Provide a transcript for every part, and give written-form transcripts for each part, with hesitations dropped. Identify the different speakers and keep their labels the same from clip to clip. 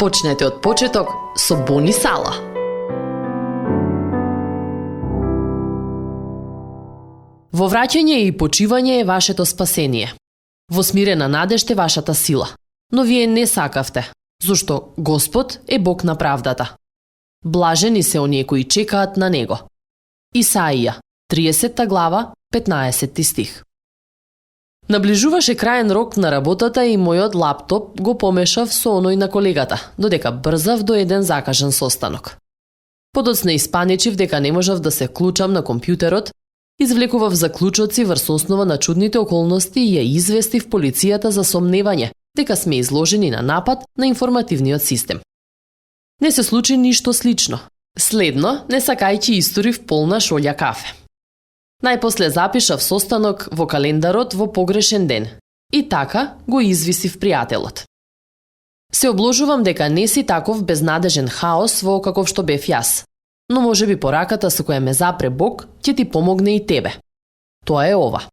Speaker 1: Почнете од почеток со Бони Сала. Во враќање и почивање е вашето спасение. Во смирена надеж е вашата сила. Но вие не сакавте, зашто Господ е Бог на правдата. Блажени се оние кои чекаат на Него. Исаија, 30 глава, 15 стих. Наближуваше краен рок на работата и мојот лаптоп го помешав со оној на колегата, додека брзав до еден закажан состанок. Подоцна испаничив дека не можав да се вклучам на компјутерот, извлекував заклучоци врз основа на чудните околности и ја известив полицијата за сомневање дека сме изложени на напад на информативниот систем. Не се случи ништо слично. Следно, не сакајќи историв полна шолја кафе. Најпосле запишав состанок во календарот во погрешен ден и така го извисив пријателот. Се обложувам дека не си таков безнадежен хаос во каков што бев јас, но може би пораката со која ме запре Бог ќе ти помогне и тебе. Тоа е ова.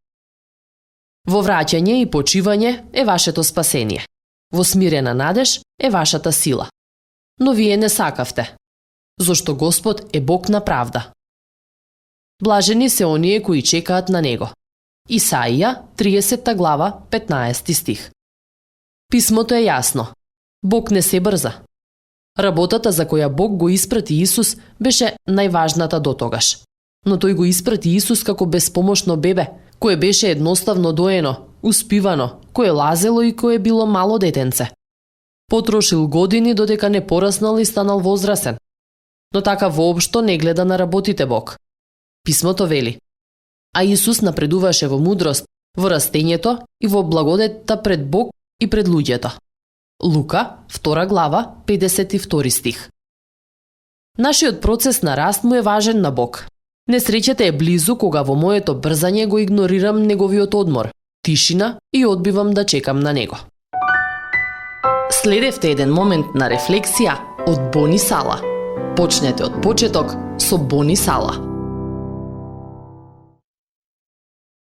Speaker 1: Во враќање и почивање е вашето спасение. Во смирена надеж е вашата сила. Но вие не сакавте, зашто Господ е Бог на правда. Блажени се оние кои чекаат на Него. Исаија, 30 глава, 15 стих. Писмото е јасно. Бог не се брза. Работата за која Бог го испрати Исус беше најважната дотогаш. Но тој го испрати Исус како безпомошно бебе, кое беше едноставно доено, успивано, кое лазело и кое било мало детенце. Потрошил години додека не пораснал и станал возрасен. Но така воопшто не гледа на работите Бог. Писмото вели: а Исус напредуваше во мудрост, во растењето и во благодетта пред Бог и пред луѓето. Лука, 2 глава, 52 стих. Нашиот процес на раст му е важен на Бог. Несреќата е близу кога во моето брзање го игнорирам неговиот одмор, тишина и одбивам да чекам на Него. Следевте еден момент на рефлексија од Бони Сала. Почнете од почеток со Бони Сала.